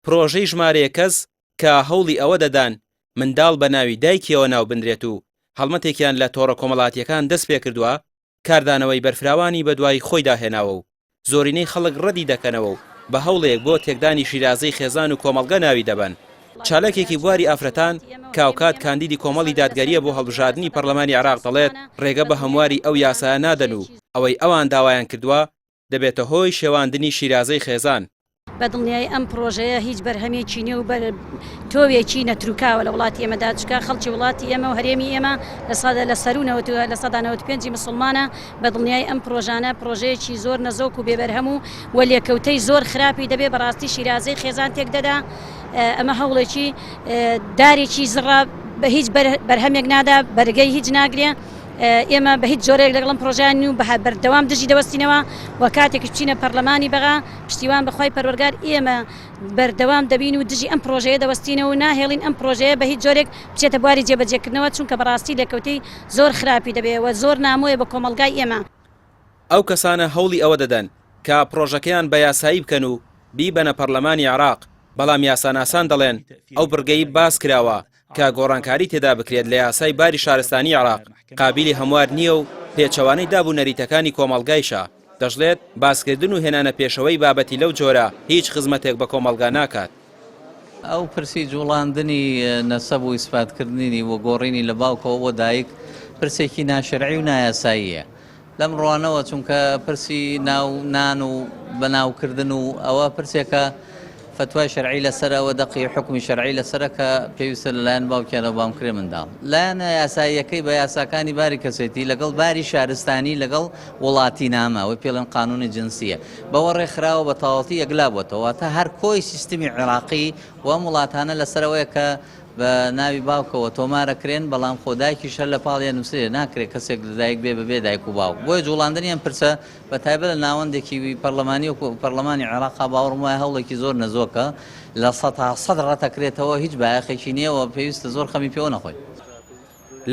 پرۆژەی ژمارەیەک کەس کە هەوڵی ئەوە دەدان منداڵ بە ناوی دایکیەوە ناوبنرێت و هەڵمەتێکیان لە تۆڕە کۆمەڵاتییەکان دەستپێکردووە، کاردانەوەی بەرفراوانی بەدوای خۆیدا هێناوە و زۆرینەی خەڵک ڕەدی دەکەنەوە و بە هەوڵێک بۆ تێکدانی شیرازەی خێزان و کۆمەڵگە ناوی دەبەن. چالاکێکی بواری ئافرەتان کە هاوکات کاندیدی کۆمەڵی دادگەرییە بۆ هەڵبژاردنی پەرلەمانی عێراق دەڵێت، ڕێگە بە هەمواری ئەو یاسایە نادەن و ئەوەی ئەوان داوایان کردووە دەبێتە هۆی شێواندنی شیرازەی خێزان. بە دڵنیایی ئەم پڕۆژەیە هیچ بەرهەمێکی نیە و بەر تۆوێکی نەتروکاوە لە وڵاتی ئێمەدا چونکە خەڵکی وڵاتی ئێمە و هەرێمی ئێمە لە سەدا لە سەروو 95% ی مسوڵمانە بە دڵنیایی ئەم پڕۆژانە پڕۆژەیەکی زۆر نەزۆک و بێ بەرهەم و و لێکەوتەی زۆر خراپی دەبێ بەڕاستی شیرازەی خێزان تێک دەدا ئەمە هەوڵێکی دارێکی زڕە بە هیچ بەرهەمێک نادا بەرگەی هیچ ناگرێ. ئێمە بە هیچ جۆرێک لەگەڵ ئەم پرۆژەیان نین و بەردەوام دژی دەوەستینەوە و کاتێکیش بچینە پەرلەمانی بەغا پشتیوان بە خوای پەروەرگار ئێمە بەردەوام دەبین و دژی ئەم پرۆژەیە دەوەستینەوە و ناهێڵین ئەم پرۆژەیە بە هیچ جۆرێک بچێتە بواری جێبەجێکردنەوە چونکە بەڕاستی لێکەوتەی زۆر خراپی دەبێ و زۆر نامۆیە بە کۆمەڵگای ئێمە. ئەو کەسانە هەوڵی ئەوە دەدەن کە پڕۆژەکەیان بە یاسایی بکەن و بیبەنە پەڕلەمانی عێراق، بەڵام یاساناسان دەڵێن ئەو بڕگەی باس کراوە کە گۆڕانکاری تێدا بکرێت لە یاسای باری شارستانی عێراق قابیلی هەموار نییە و پێچەوانەی داب و نەریتەکانی کۆمەڵگایشە، دەشڵێت، باسکردن و هێنانە پێشەوەی بابەتی لەو جۆرە هیچ خزمەتێک بە کۆمەڵگا ناکات. ئەو پرسی جوڵاندنی نەسەب و ئیسپاتکردنی و گۆڕینی لە باوکەوە بۆ دایک پرسێکی ناشەرعی و نایاساییە. لەم ڕوانەوە چونکە پرسی ناو نان و بەناوکردن و ئەوە پرسێکە فەتوای شەرعی لەسەرە و دەقی حوکمی شەرعی لەسەرە کە پێویستە لەلایەن باوکیانەوە بامکرێ منداڵ لایەنە یاساییەکەی بە یاساکانی باری کەسێتی لەگەڵ باری شارستانی لەگەڵ وڵاتی نامە ئەوەی پێڵێن قانونی جنسیە بەوە ڕێکخراوە بە تەواوەتی یەکلا بۆتەوە واتە هەر کۆی سیستمی عێراقی و ئەم وڵاتانە لەسەرەوەیە کە بە ناوی باوکەوە تۆمار ئەکرێن، بەڵام خۆ دایکیش هەر لە پاڵی ئەنووسرێ، ناکرێ کەسێک لە دایک بێ بەبێ دایک و باوک، بۆیە جووڵاندنی ئەم پرسە بە تایبەت لە ناوەندێکی پەرلەمانی وەکوو پەرلەمانی عێراقا باوەڕم وایە هەوڵێکی زۆر نەزۆکە، 100% ڕەت ئەکرێتەوە، هیچ بایەخێکی نییە و پێویستە زۆر خەمی پێوە نەخۆین.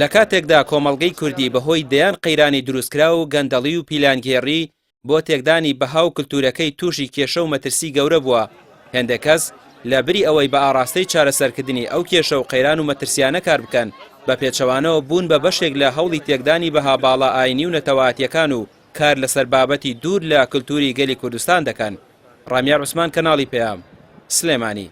لە کاتێکدا کۆمەڵگەی کوردی بەهۆی دەیان قەیرانی دروستکراو و گەندەڵی و پیلانگێڕی بۆ تێکدانی بەها و کلتورەکەی تووشی کێشە و مەترسی گەورە بووە، هێندێک کەس لە بری ئەوەی بە ئاڕاستەی چارەسەرکردنی ئەو کێشە و قەیران و مەترسیانە کار بکەن، بە پێچەوانەوە بوون بە بەشێک لە هەوڵی تێکدانی بەها باڵا ئاینی و نەتەوایەتیەکان و کار لەسەر بابەتی دوور لە کلتوری گەلی کوردستان دەکەن. ڕامیار عوسمان کەناڵی پەیام، سلێمانی.